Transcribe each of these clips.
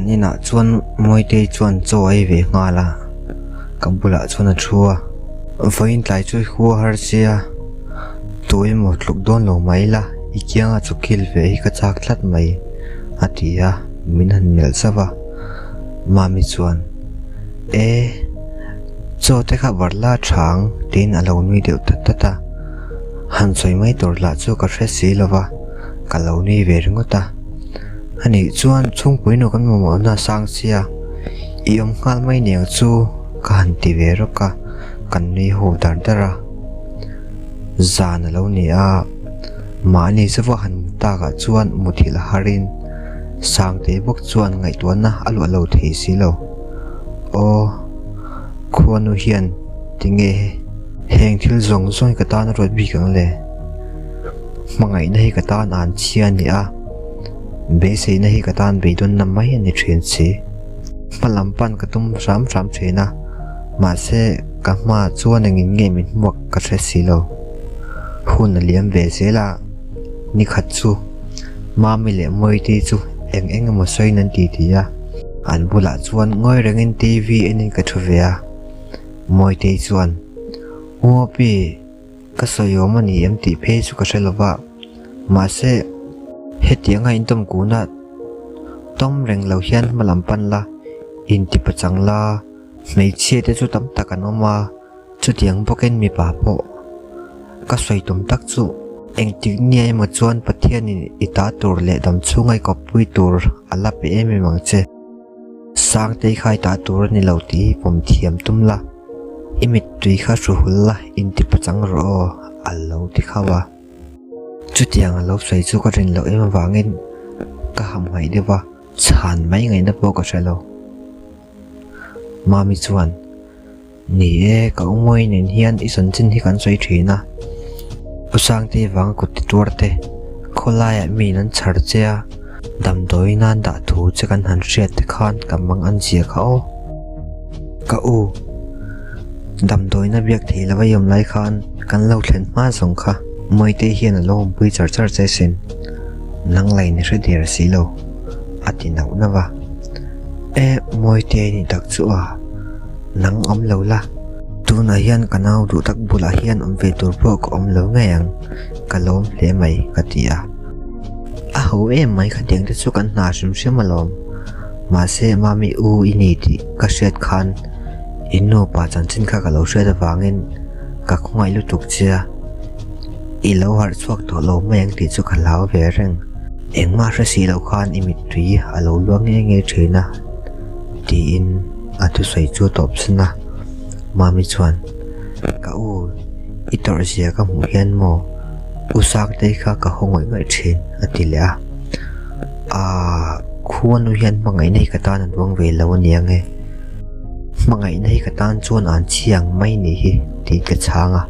Kan inah chuan Mawitei chuan chaw a ei ve nghal a, ka bulah chuan a thu a. Vawiin tlai chu i khua har sia, tu emaw tluk dawn lo mai la, i kianga chu kil ve hi ka chak tlat mai, a ti a, min han melh zauh a. Mami chuan, E, chaw te kha bar la chhang, tiin a lo nui deuh tat tat a. Han sawi mai tur lah chu ka hre si lo va, ka lo nui ve ringawt a. Anih chuan chhungpuinu kan mamawhna a sang sia, i awm nghal mai niang chu ka han ti ve rawk a, kan nui ho dar dar a. Zan a lo ni a, mahni chauha han mu takah chuan muthilh a harin Sangtei bawk chuan ngaihtuahna a luah lo thei si lo. Aw, khuanu hian tinge heng thil zawng zawng hi ka tan a ruat bik ang le? Hmangaihna hi ka tan an chhia a ni a, beiseina hi ka tan beidawnna mai a ni thin si. Hma lam pan ka tum hram hram thin a, mahse ka hma chuan engin nge min hmuak ka hre si lo. Hun a liam ve zel a, ni khat chu Mami leh Mawiti chu eng eng emaw sawiin an ti ti a, an bulah chuan ngawi rengin TV enin ka thu ve a. Mawitei chuan, Uapi, Ka sawi awm a ni em tih phei chu ka hre lo va, mahse hetianga intawm kuna tawm reng lo hian hma lam pan la, inti pachang la, hmeichhia te chu tam tak an awm a, chutiang bawkin mipa pawh ka sawi tum tak chu engtik nia emaw chuan Pathianin i ta tur leh damchhunga i kawppui tur a la pe em em ang che. Sangtei kha i tah tur a ni lo tih hi pawm thiam tum la, i mittui kha hru hul la inti pachang rawh aw a lo ti khauh a. Chutiang a lo sawi chu ka rin loh em avangin ka hamhaih deuh a, chhan mai ngaihna pawh ka hre lo. Mami chuan. Ni e, ka umawi nen hian i chanchin hi kan sawi thin a. U Sangte vanga kut ti tuar te, khawlaiah miin an chhar che a, damdawi nan dah thu che kan han hriat te khan ka mang an zia kha aw. Ka u, damdawina biak thei lova i awm lai khan kan lo thlen hma zawng kha Mawite hian a lo awmpui char char che sin, nang lain i hre der si lo, a ti nauh nauh a. E, Mawite nih tak chu a. Nang awm lo la, tunah hian ka nau duh tak bulah hian awm ve tur pawh ka awm lo ngei ang, ka lawm hle mai ka ti a. A ho em mai khatiang te chu kan hna hrim hrim alawm, mahse mami u i ni tih ka hriat khan in nupa chanchin kha ka lo hriat avangin ka khawngaih lutuk che a, i lo harh chhuak tawh lo mai ang tih chu ka hlau ve reng. Engmah hre si loh khan i mittui a lo luang nge nge thin a tiin a thusawi chu a tawp sin a, Mami chuan, Ka u, i tawrh zia ka hmuh hian maw, U Saktei kha ka haw ngawih ngawih thin, a ti leh a. Aaa, khuanu hian hmangaihna hi ka tan a duang ve lo a ni ang e. Hmangaihna hi ka tan chuan an chhi ang mai ni hi, tiin ka chhang a.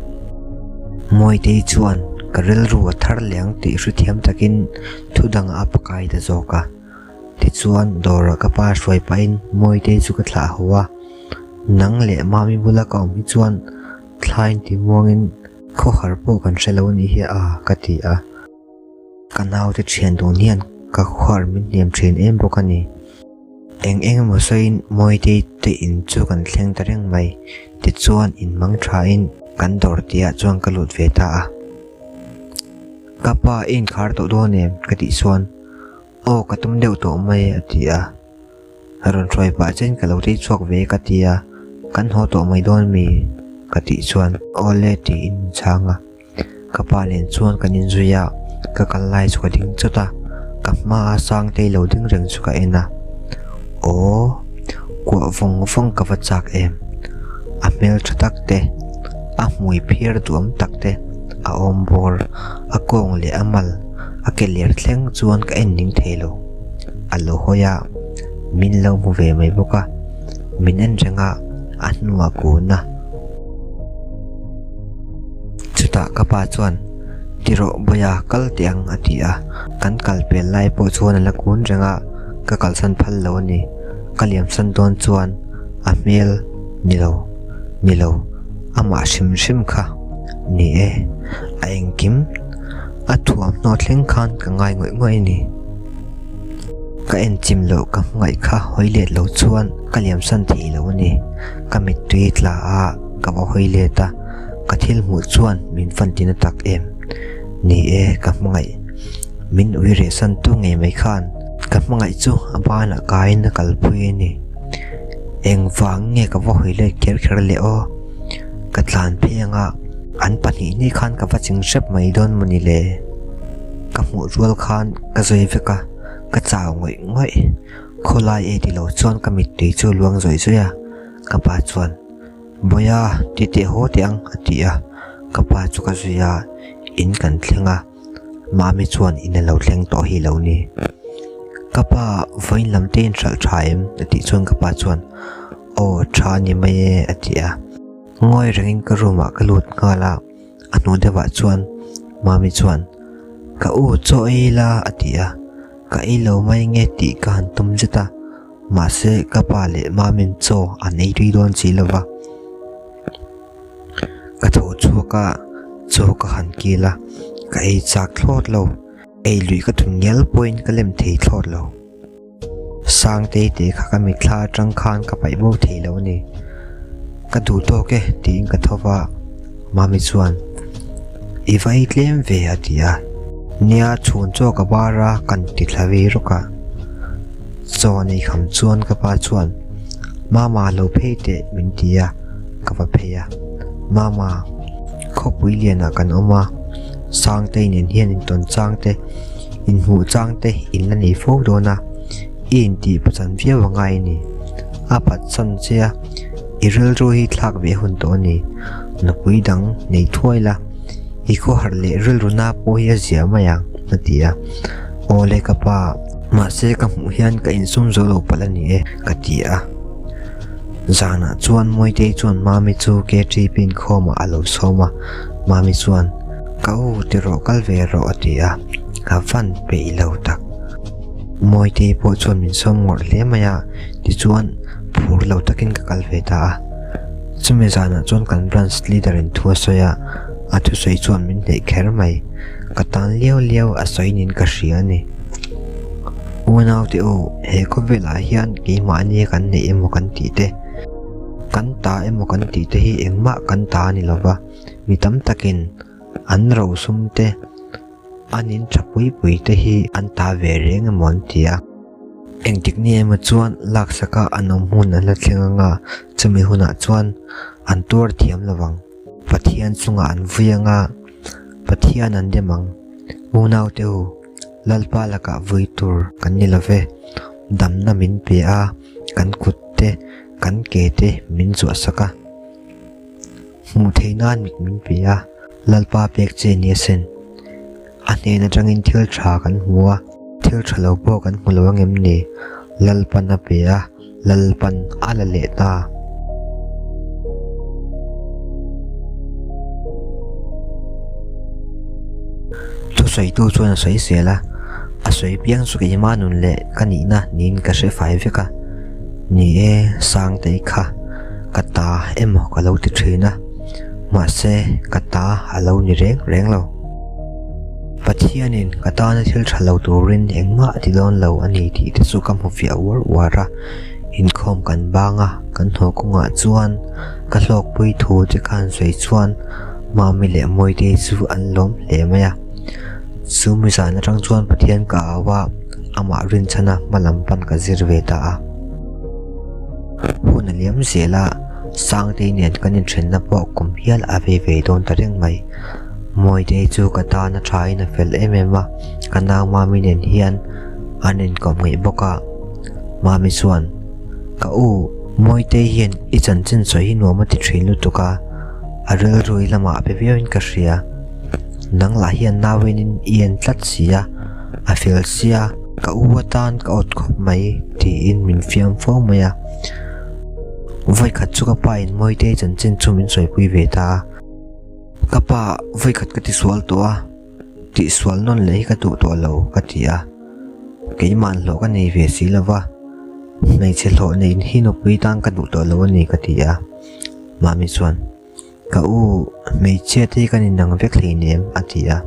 Mawitei chuan ka rilru a thar leh ang tih hrethiam takin thu dangah a pakai ta zawk a. Tichuan dawrah ka pa hruai pahin Mawitei chu ka thlah ho a, nang leh Mami bula ka awm hi chuan thlain ti muangin khawhar pawh kan hre lo anih hi a ka ti a. Ka naute thian dun hian ka khawhar min hniam thin em bawk a ni. Eng eng emaw sawiin Mawitei te in chu kan thleng ta reng mai. Tichuan in mang thain kan dawr tihah chuan ka lut ve ta a. Ka pa i inkhar tawh dawn em? ka tih chuan Aw ka tum deuh tawh mai a ti a, rawn hruai pah chen ka lo tei chhuak ve ka ti a, kan haw tawh mai dawn mi? ka tih chuan aw le tiin min chhang a, ka pa nen chuan kan inzui a, ka kal lai chu ka ding chawt a, ka hma a Sangtei lo ding reng chu ka en a, aw kuah vawng vawng ka va chak em, a hmel tha tak te, a hmui phiar duam tak te, a awm bawr, a kawng leh a mal. A ke ler thleng chuan ka en ning thei lo. A lo hawi a, min lo hmu ve mai bawk a, min en reng a, a hnuah kun a. Chutah ka pa chuan, Ti rawh Bawia, kal teh ang a ti a, kan kal pel lai pawh chuan a la kun reng a, ka kalsan phal lo a ni. Ka liamsan dawn chuan a hmel ni lo, ni lo, amah hrim hrim kha ni e, a engkim. A thuamhnaw thleng khan ka ngai ngawih ngawih a ni. Ka en chim loh ka hmangaih kha hawi let lo chuan ka liamsan thei lo a ni. Ka mittui tla a, ka va hawi let a, ka thil hmuh chuan min fan tina tak em. Ni e, ka hmangaih. Min ui rehsan tu ngei mai khan ka hmangaih chu a banah kaiin a kalpui a ni. Engvang nge ka va hawi let kher kher le aw? Ka tlan phei anga an pahnihni khan ka va ching hrep mai dawn maw ni le? Ka hmuh rual khan ka zawi vek a, ka chau ngawih ngawih. Khawlai ei ti lo chuan ka mittui chu a luang zawih zawih a, ka pa chuan, Bawiha, ti teh haw teh ang, a ti a. Ka pa chu ka zui a, in kan thleng a, Mami chuan in a lo thleng tawh hi lo ni. Ka pa, vawiin lam te in hralh tha em? a tih chuan ka pa chuan, Aw, tha a ni mai e, a ti a. Ngawi rengin ka room ah ka lut nghal a. A hnu deuhah chuan Mami chuan, Ka u, chaw ei ila a ti a. Ka ei lo mai nge tih ka han tum zet a, mahse ka pa leh Mami'n chaw an ei tui dawn si lo va. Ka tho chhuak a, chaw ka han kil a, ka ei chak thlawt lo. Ei luih ka tum ngial pawhin ka lem thei thlawt lo. Sangtei tih kha ka mitthla atang khan ka paih bo thei lo a ni. Ka duh tawk e tiin ka tho va, Mami chuan, I va ei tlem ve a ti a. Nia chhun chaw ka bar a kan ti thla ve rawk a. Chaw nei kham chuan ka pa chuan, Mama lo phei teh min ti a, ka va phei a. Mama, khawpui lianah kan awm a, Sangtei nen hian intawn chang te, Inhmuh chang te in la nei fo dawn a, i intih pachan viau a ngai a ni. A phatsan che a, i rilru hi thlak ve hun tawh a ni. Nupui dang nei thuai la, i khawharh leh rilru na pawh hi a zia mai ang, a ti a. Aw le ka pa, mahse ka hmuh hian ka insum zo lo palh a ni e, ka ti a. Zanah chuan Mawitei chuan Mami chu KTP inkhawmah a lo sawm a, Mami chuan, Ka u ti rawh kal ve rawh a ti a, ka van peih lo tak. Mawitei pawh chuan min sawm ngawrh hle mai a, tichuan phur lo takin ka kal ve ta a. Chumi zanah chuan kan branch leader in thu a sawi a, a thusawi chuan min hneih kher mai. Ka tan liau liau a sawi niin ka hria a ni. Unaute u, he khawvelah hian keimahni kan neih emaw kan tih te, kan ta emaw kan tih te hi engmah kan ta a ni lova. Mi tam takin an rosum te, an in tha pui pui te hi an ta ve reng emaw an ti a. Engtik ni emaw chuan laksaka an awm hun an la thleng anga chumi hunah chuan an tuar thiam lo vang. Pathian chungah an vui anga Pathian an dem ang. Unaute u, Lalpa lakah vui tur kan ni lo ve. Damna min pe a, kan kut te, kan ke te min zuahsak a. Hmuh theih nan mit min pe a, Lalpa pek che ni asin. A hnen atangin thil tha kan hmu a, thil tha lo pawh kan hmu lo angem ni? Lalpan a pe a, Lalpan a la leh ta. Thusawitu chuan a sawi zel a, a sawi piang chu keimah nun leh ka nihna niin ka hre fai vek a. Ni e, Sangtei kha ka ta emaw ka lo ti thin a, mahse ka ta a lo ni reng reng lo. Pathianin ka tana thil tha lo turin engmah a ti dawn lo a ni tih te chu ka hmu fiah uar uar a, inkhawm kan bang a, kan haw kawngah chuan ka hlawkpui thu te khan sawi chuan Mami leh Mawitei chu an lawm hle mai a. Chu mi zan atang chuan Pathian ka au a, amah rinchhana hma lam pan ka zir ve ta a. Hun a liam zel a, Sangtei nen kan inthenna pawh kum hial a vei ve dawn ta reng mai. Mawitei chu ka tan a thain a fel em em a, ka nau Mami nen hian an inkawm ngeih bawk a. Mami chuan, Ka u, Mawitei hian i chanchin sawi hi nuam a ti thin lutuk a, a rilru i lamah a pe viauin ka hria. Nang lah hian nauin i en tlat si a, a fel sia, ka u atan ka awt khawp mai tiin min fiam fo mai a. Vawikhat chu ka pa in Mawitei chanchin chu min sawipui ve ta a. Ka pa vawikhat ka tisual tawh a, tihsual nawn leh hi ka duh tawh lo ka ti a. Keimah hlawh ka nei ve si lo va, hmeichhe hlawh neih hi nupui tan ka duh tawh lo a ni ka ti a. Mami chuan, Ka u, hmeichhia te hi kan inang vek hleinem, a ti a.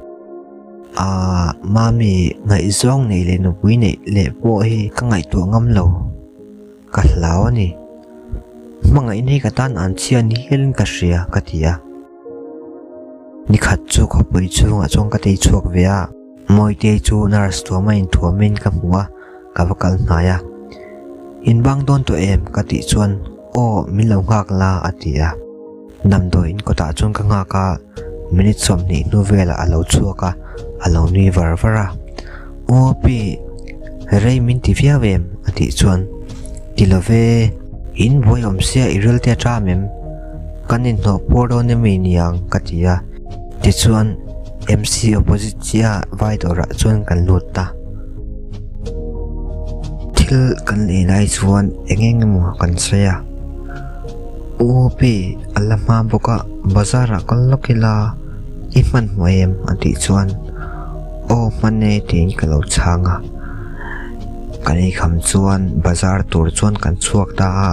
Aaa Mami, ngaihzawng neih leh nupui neih leh pawh hi ka ngaihtuah ngam lo. Ka hlau a ni. Hmangaihna hi ka tan an chhia ni hialin ka hria ka ti a. Nikhat chu khawpui chhungah chuan ka tei chhuak ve a. Mawitei chu nurse thuam a inthuamin ka hmu a, ka va kal hnai a. In bang dawn tawh em? ka tih chuan aw min lo nghak la a ti a. Damdawi in kawtah chuan ka nghak a, minute 20 hnu velah a lo chhuak a, a lo nui var var a. Aw pi, rei min ti viau em? a tih chuan ti lo ve, in buai awm sia i ril te a ṭam em? Kan inhnawh puar dawn emi niang ka ti a. Tichuan MC opposite chiah vai dawrah chuan kan lut ta. Thil kan lei lai chuan eng eng emaw kan sawi a. U Pi a la hma bawk a, bazar ah kal lawk ila i hmanhmawh em a tih chuan aw hman e tiin ka lo chhang a. Kan eikham chuan bazar tur chuan kan chhuak ta a,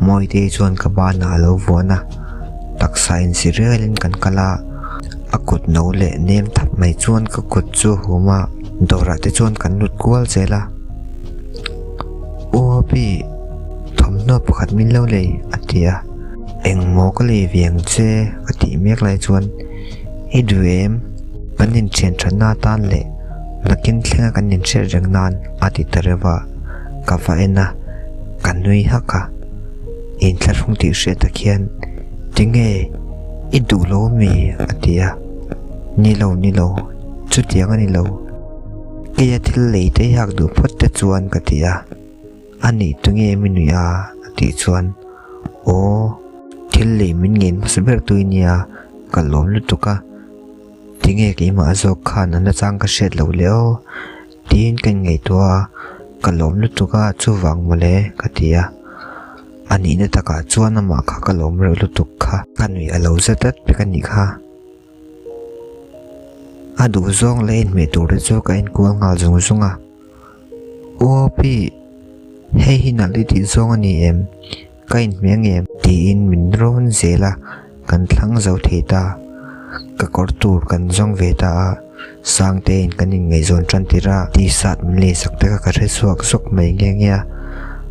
Mawitei chuan ka banah a lo vuan a. Taksa insi rialin kan kal a, a kut no leh nem thap mai chuan ka kut chu a hum a, dawrah te chuan kan lut kual zel a. U Api, thawmhnaw pakhat min lo lei a ti a, engmaw ka lei ve ang che ka tih mek lai chuan i duh em? Kan inthian thatna atan leh nakin thlenga kan inhriat reng nan a ti ta reuh a, ka va en a, ka nui hak a. Inthlahrung tih hriat tak hian Tinge i duh lo ami? a ti a, Ni lo, ni lo, chutiang a ni lo. Keia thil lei te i hak duh phawt te chuan ka ti a, A nih tunge mi nuih a? a tih chuan Aw, thil lei min ngen hmasa ber tu i nia, ka lawm lutuk a, tinge keimah zawk khan a nachang ka hriat loh le aw. Tiin ka inngaihtuah a, ka lawm lutuk a, chuvang mawle ka ti a. A nihna takah chuan amah kha ka lawm reuh lutuk kha. Ka nuih a lo za tlat pek a nih kha. A duhzawng leh inhmeh tur te chu ka enkual nghal zung zung a. U Api, hei hi nalh i tih zawng a ni em? Ka inhmeh ang em? Tiin min rawn zel a, kan thlang zo thei ta. Ka kawr tur kan zawng ve ta a, Sangtein kan inngaihzawn tan tir a, t-shirt min leisak te kha ka hre chhuak zawk mai nghe nghe a.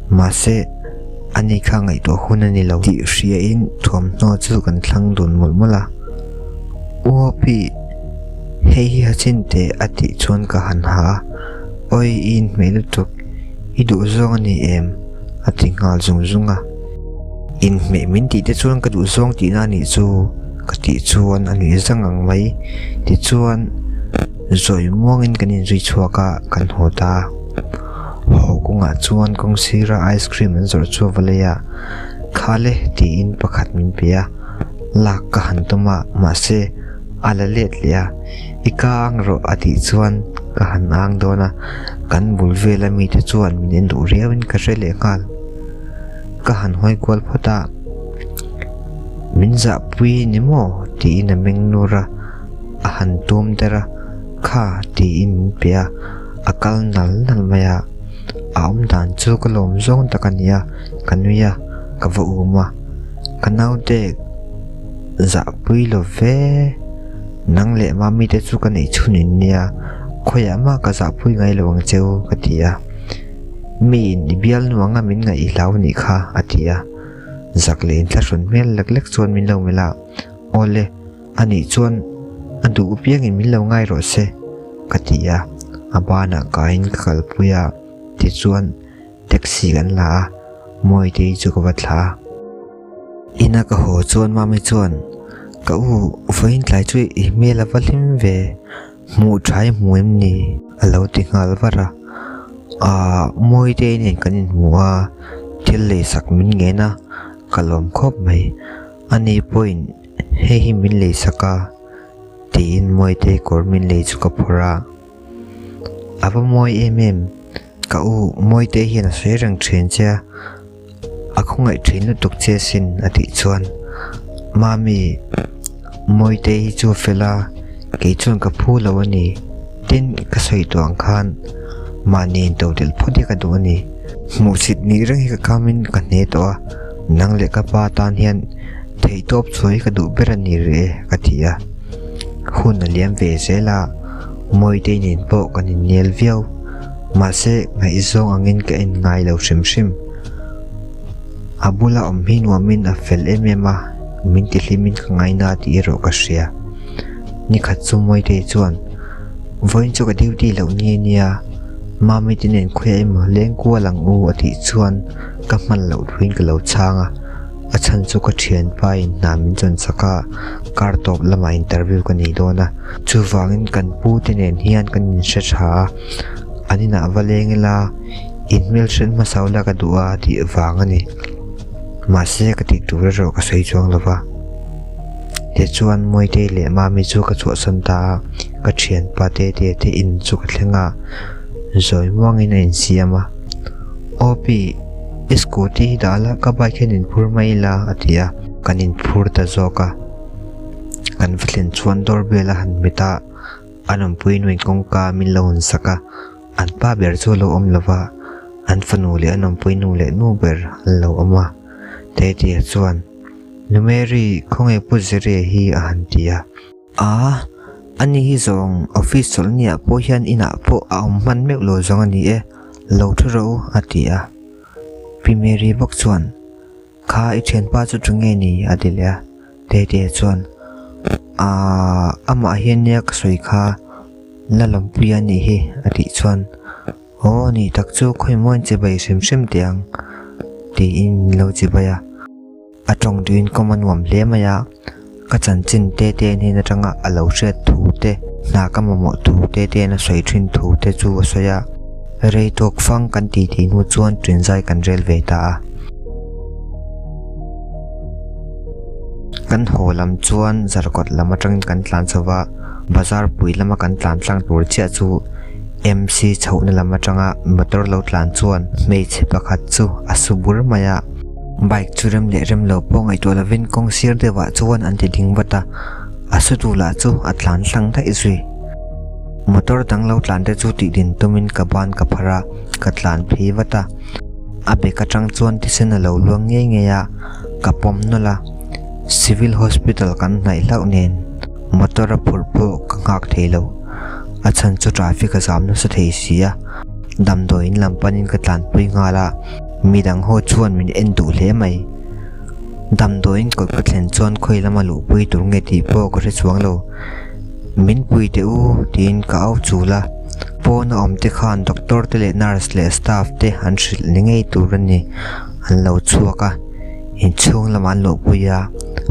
Mahse, ani kha ngaihtuah hun a ni lo tih hriain thuamhnaw chu kan thlang dun mawlh mawlh a. U Api, hei hi ha chin teh a tih chuan ka han ha a, Awi i inhmeh lutuk, i duh zawng a ni em? A ti nghal zung zung a. Inhmeh min tih te chuan ka duh zawng tihna a nih chu ka tih chuan a nuih zang ang mai. Tichuan zawi muangin kan inzui chhuak a, kan haw ta. Haw kawngah chuan kawng sira ice cream an zawrh chu a va lei a, Khale tiin pakhat min pe a, lak ka han tum a, mahse a la let leh a. I ka ang rawh a tih chuan ka han ang dawn a, kan bul vela mite chuan min en duh riauin ka hre leh nghal. Ka han hawi kual phawt a, Min zahpui ni maw? tiin a meng nur a, a han tum der a, Kha tiin min pe a, a kal nal nal mai a, a awm dan chu ka lawm zawng tak a ni a, ka nui a, ka va um a, ka naute zahpui lo ve. Nang leh Mami te chu ka neih chhun in nia, khawiah mah ka zahpui ngai lo ang cheu ka ti a. Miin i bial nuang a min ngaih i hlau nih kha a ti a. Zak leh inthlahrun hmel lek lek chuan min lo melh a, Awle, a nih chuan a duh piangin min lo ngai rawh se ka ti a. A banah kaiin ka kalpui a, tichuan taxi kan la a, Mawitei chu ka va thla a. Ina ka haw chuan Mami chuan, Ka u, vawiin tlai chu i hmel a va hlim ve, hmuh tha i hmu em ni? a lo ti nghal var a. Aaa, Mawitei nen kan inhmu a, thil leisak min ngen a, ka lawm khawp mai. Ani pawhin hei hi min leisak a, tiin Mawitei kawr min lei chu ka phawrh a. A va mawi em em, ka u Mawitei hian a sawi reng thin che a. A khawngaih thin lutuk che sin a tih chuan Mami, Mawitei hi chu a fel a, kei chuan ka phu lo a ni. Tin, ka sawi tawh ang khan mahni in to telh phawt hi ka duh a ni. Hmuhsit nih reng hi ka kamin ka hne tawh a, nang leh ka pa tan hian theihtawp chhuah hi ka duh ber a ni rih e ka ti a. Hun a liam ve zel a. Mawitei nen pawh kan innel viau. Mahse, ngaihzawng angin ka en ngai lo hrim hrim. A bula awm hi nuamin a fel em em a, min tihlimin ka ngaina tih erawh ka hria. Nikhat chu Mawitei chuan, Vawiin chu ka duty loh ni ania, Mami te nen khawiah emaw leng kual ang u a tih chuan ka hman loh thuin ka lo chhang a. A chhan chu ka thianpa in hna min chawn chak a, kar tawp lamah interview ka nei dawn a. Chuvangin kan pu te nen hian kan inhre tha a, an inah va leng ila in hmelhriat hmasa ula ka duh a tih vang a ni. Mahse ka tih tur erawh ka sawi chuang lo va. Tichuan Mawitei leh Mami chu ka chhuahsan ta a, ka thianpa Tetea te in chu ka thleng a, zawi muangin a insiam a. Aw pi. I scooty hi dah la, ka bike hian inphur mai ila a ti a, kan inphur ta zawk a. Kan va thlen chuan doorbell a han hmet a, an awmpui nuin kawngka min lo hawn sak a, an pa ber chu a lo awm lo va, an fanu leh an awmpui nu leh nu ber an lo awm a. Tetea chuan, Nu Mary, khawnge Pu Zeria hi a han ti a. A, ani hi zawng office chawlh niah pawh hian inah pawh a awm hman meuh lo zawng a ni e, lo thu rawh u a ti a. Pi Mary bawk chuan, Kha i thianpa chu tu nge ni? a ti leh a. Tetea chuan, Aaa, amah hian nia ka sawi kha la lawmpui a nih hi a tih chuan, Aw nih tak chu khawimaw in chibai hrim hrim teh ang tiin min lo chibai a. A tawng duhin kawm a nuam hle mai a, ka chanchin te te hnen atanga a lo hriat thu te, hna ka mamawh thu te te a sawi thin thu te chu a sawi a. Rei tawk fang kan tih tih hnu chuan ṭinzai kan rel ve ta a. Kan haw lam chuan zarkawt lam atangin kan tlan chho va, bazar pui lama kan tlan tlang tur chiah chu MC chhohna lam atanga motor lo tlan chuan hmeichhe pakhat chu a su bur mai a. Bike chu rem leh rem lo pawh ngaihtuah lovin kawng sir deuhah chuan an ti ding vat a, a su tu lah chu a tlan hlang daih zui. Motor dang lo tlan te chu tih din tumin ka ban ka phar a, ka tlan phei vat a. A bek atang chuan thisen a lo luang ngei ngei a, ka pawm nawlh a. Civil Hospital kan hnaih hlauh nen motor a phurh pawh ka nghak thei lo. A chhan chu traffic a zam nasa thei si a, damdawiin lam panin ka tlanpui nghal a. Midang ho chuan min en duh hle mai. Damdawiin kawt ka thlen chuan khawi lama luhpui tur nge tih pawh ka hre chuang lo. Min pui teh u tiin ka au chul a. Pawn a awm te khan doctor te leh nurse leh staff te an hrilh ni ngei tur a ni. An lo chhuak a, inchhung lamah an luhpui a,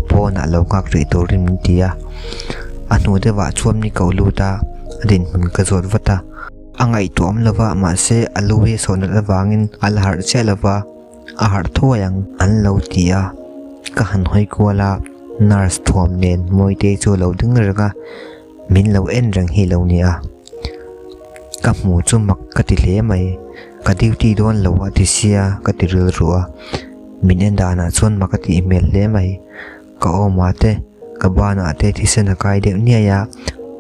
pawnah lo nghak rih turin min ti a. A hnu deuhah chuan mi ko lut a, a dinhmun ka zawt vat a. A ngaihtuah awm lova mahse a lu hi a sawh nalh avangin a la harh chiah lova, a harh thuai ang an lo ti a. Ka han hawi kual a, nurse thuam nen Mawitei chu a lo ding reng a, min lo en reng hi lo ni a. Ka hmu chu mak ka ti hle mai, ka duty dawn lo a ti sia ka ti rilru a, min en danah chuan mak a tih hmel hle mai. Ka awmah te, ka banah te thisen a kai deuh niai a,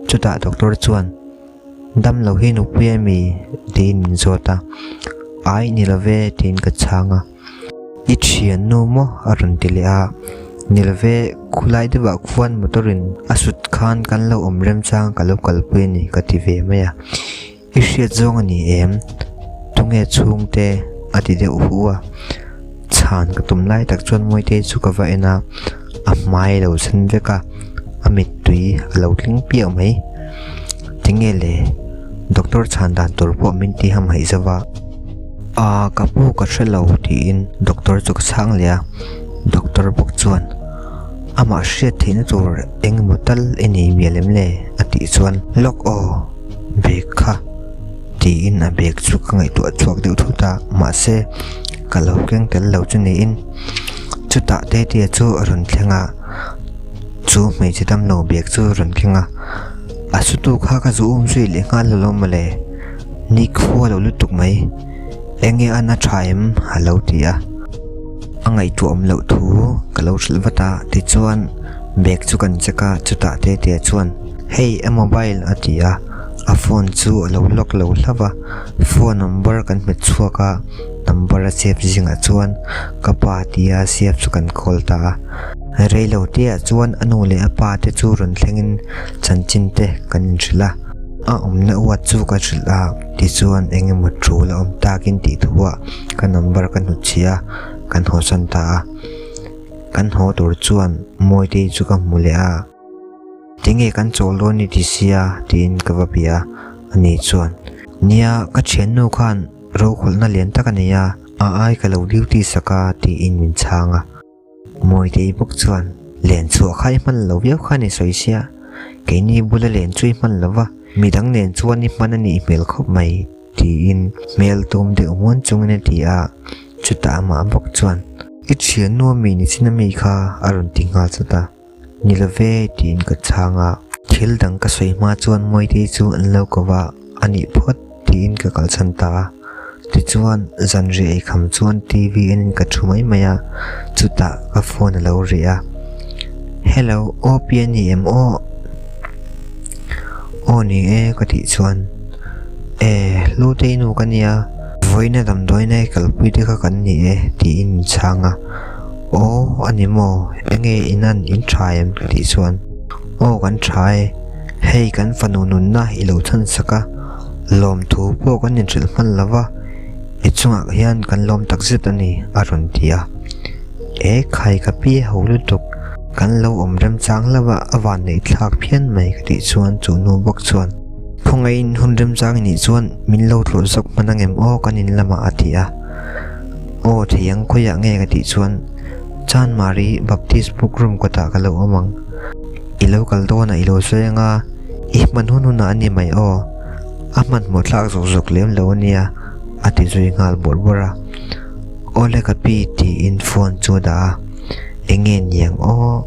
chutah doctor chuan, Dam lo hi nupui a mi? tiin min zawt a, Ai ni lo ve tiin ka chhang a, I thian nu maw? a rawn ti leh a, Ni lo ve, khulai deuhah khuan motor in a sut khan kan lo awm remchang ka lo kalpui a ni ka ti ve mai a, I hriat zawng a ni em? Tunge chhungte? a ti deuh hu a, chhan ka tum lai tak chuan Mawitei chu ka va en a, a hmai a lo sen vek a, a mittui a lo tling piah mai. Tinge le? Doctor chhan dan tur pawh min ti hamhaih zo va. Aa ka pu ka hre lo tiin doctor chu ka chhang leh a, doctor bawk chuan amah hriat theihna tur eng emaw tal i nei mial em le? a tih chuan lawk aw bag kha tiin a bag chu ka ngaihtuah chhuak deuh thut a, mahse ka lo keng tel lo chu niin chutah Tetea chu a rawn thleng a. Chu hmeichhe damlo bag chu rawn keng a, a sutu kha ka zu um zui leh nghal hlawm mawle, ni khua lo lutuk mai, enge a na tha em a lo ti a, a ngaihtuah awm loh thu ka lo hrilh vat a, tichuan bag chu kan check a, chutah Tetea chuan hei a mobile a ti a, a phone chu a lo lock lo hlauh a, phone number kan hmet chhuak a, number a save zingah chuan ka pa tia save chu kan call ta a. Reilo te ah chuan a nu leh a pa te chu rawn thlengin chanchin te kan inhrilh a. A awmna uat chu ka hrilh a, tichuan eng emaw tul a awm takin tih thuah ka number ka hnutchhiah a, kan hawsan ta a. Kan haw tur chuan Mawitei chu ka hmu leh a, Tinge kan chawl dawn i ti sia? tiin ka va bia a, ani chuan, Nia, ka thiannu khan rokhawlhna lian tak a nei a, a ai ka lo duty sak a tiin min chhang a. Mawitei bawk chuan, Len chhuah kha i hman lo viau khan i sawi sia, keini bula len chu i hman lo va, midang nen chuan i hman a nih hmel khawp mai. Tiin hmel tum deuh muan chungin a ti a, chutah amah bawk chuan, I thiannu ami ni chin ami kha? a rawn ti nghal chawt a, Ni lo ve tiin ka chhang a. Thil dang ka sawi hma chuan Mawitei chu an lo ko va, A nih phawt tiin ka kalchhan ta a. Tichuan, zanriah eikham chuan TV enin ka thu mai mai a, chutah ka phone a lo ri a, Hello, aw pi a ni em aw? Aw ni e ka tih chuan E Hlutei nu ka nia, vawiina damdawiina i kalpui te kha kan ni e tiin min chhang a. Aw a ni maw, enge in an in tha em ka tih chuan Aw kan tha e, hei kan fanu nunna i lo chhan sak a, lawmthu pawh kan inhrilh hman lo va, i chungah hian kan lawm takzet a ni a rawn ti a. E khai ka pi ho lutuk. Kan lo awm remchang hlauh a, a vanneih thlak phian mai ka tih chuan chu nu bawk chuan, Khawngaihin hun remchang i nih chuan min lo tlawh zawk hman ang em aw kan in lamah a ti a. Aw thei ang khawiah nge ka tih chuan Chanmari Baptist book room kawtah ka lo awm ang. I lo kal dawnah i lo sawi ang a, i hman hun hunah a ni mai aw. A hmanhmawh thlak zawk zawk lem lo a nia a ti zui nghal bawrh bawrh a. Awle ka pi tiin phone chu a dah a. Enge niang aw?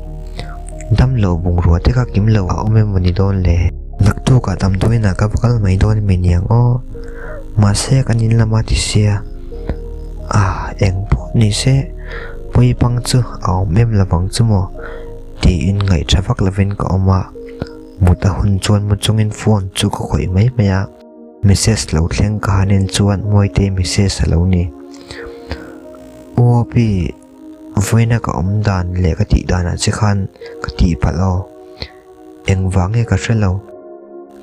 Damlo bungrua te kha kim lo a awm emaw ni dawn le? Naktukah damdawiinah ka va kal mai dawn emaw niang aw? Mahse kan in lama ti sia. Ah, eng pawh ni se, pawi pang chu a awm em lovang chu maw? Tiin ngaihṭha vak lovin ka awm a, mut a hun chuan mu chungin phone chu ka khawih mai mai a. Message lo thleng ka han en chuan Mawitei message a lo ni. U Api. Vawiina ka awm dan leh ka tih danah che khan ka tih palh aw. Engvang nge ka hre lo.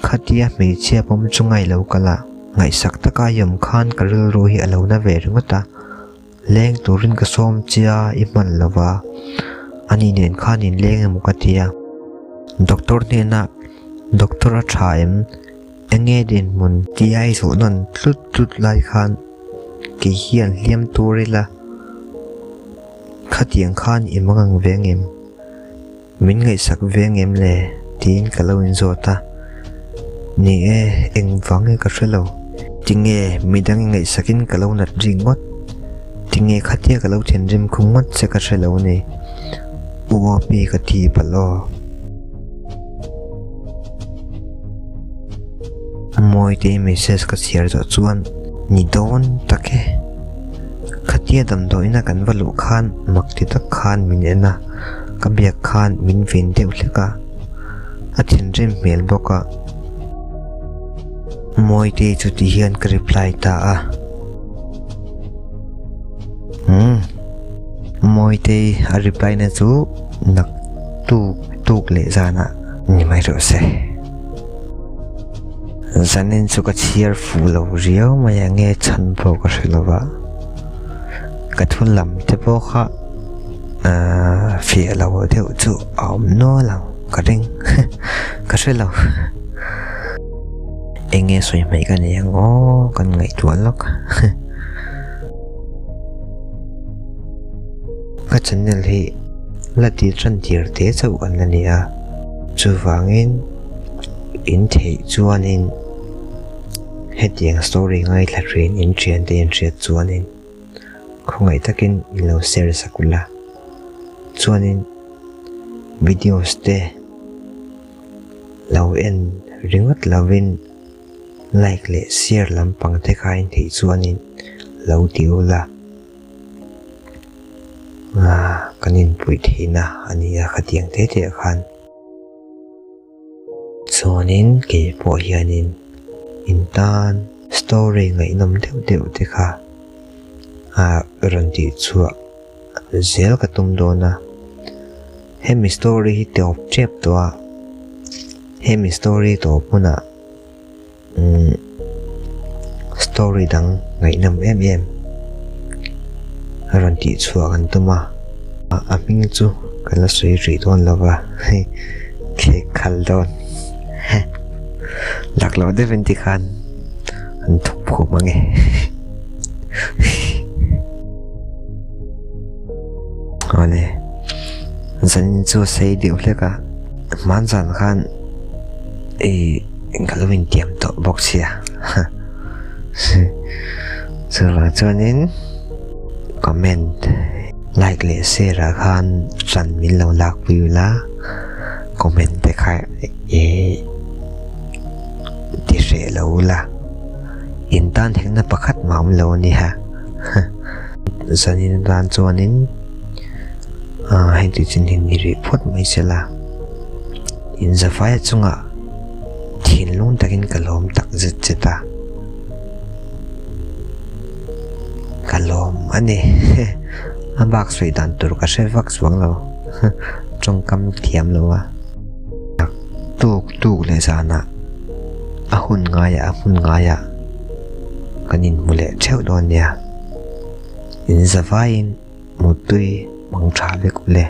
Khatia hmeichhia pawm chu ngai lo kal a, ngaihsak taka i awm khan ka rilru hi a lo na ve ringawt a. Leng turin ka sawm chia i hman lo va, ani nen khan in leng emaw ka ti a. Doctor hnenah, Doctor a tha em? Enge dinhmun tia i zawh nawn tlut tlut lai khan kei hian hliam tur ila khatiang khan i mang ang ve ngem? Min ngaihsak ve ngem le? tiin ka lo inzawt a. Ni e, engvang nge ka hre lo. Tinge midang i ngaihsakin ka lo nat ri ngawt? Tinge khatia ka lo thinrim khum ngawt che ka hre lo ni? U Api ka ti palh aw. Mawitei message ka chhiar zawh chuan ni dawn tak e. Khatia damdawiina kan va luh khan mak ti tak khan min en a, ka biak khan min ven deuh hlek a, a thinrim hmel bawk a. Mawitei chu ti hian ka reply ta a. Umm. Mawitei a reply na chu nak tuk tuk leh zanah ni mai rawh se. Zanin chu ka chhiar fuh lo riau mai a nge chhan pawh ka hre lo va, ka thu lam te pawh kha ahh fiah lo deuh chu a awm nual ang ka ring ka hre lo. Eng nge sawi hmaih ka nei ang aw kan ngaihtuah lawk. Ka channel hi la ti tan tir te chauh an la ni a, chuvangin in theih chuanin hetiang story ngaithla thin in thian te in hriat chuanin khawngaih takin in lo share sak ula, chuanin videos te lo en ringawt lovin like leh share lampang te kha in theih chuanin lo ti ula. Ah, kan inpuih theihna a ni a khatiang te te ah khan. Chuanin kei pawh hianin in tan story ngaihnawm deuh deuh te kha ah rawn tih chhuah zel ka tum dawn a. Hemi story hi tawp tep tawh a, hemi story tawp hunah. Story dang ngaihnawm em em rawn tih chhuah kan tum a, a hming chu kan la sawi rih dawn lo va, thlek khal dawn lak loh deuhin tikhan an thawk phum ang e. Awle, zanin chu sei deuh hlek a, hmanzan khan ih ka lo intiam tawh bawk sia. Chuvang chuanin comment, like leh share ah khan ṭan min lo lakpui ula, comment te kha ih ti hreh lo ula, in tan hekna pakhat mah awm lo a nia. Zanin atan chuanin heng tih chin hi ni rih phawt mai sela, inzavaia chungah. Thinlung takin ka lawm tak zet zet a, ka lawm a ni. A bak sawi dan tur ka hre vak chuang lo, tawngkam thiam lo a. Tuk tuk leh zanah a hun ngaiah a hmun ngaiah kan inhmu leh theuh dawn nia. Inzavaiin muttui mang tha vek ule.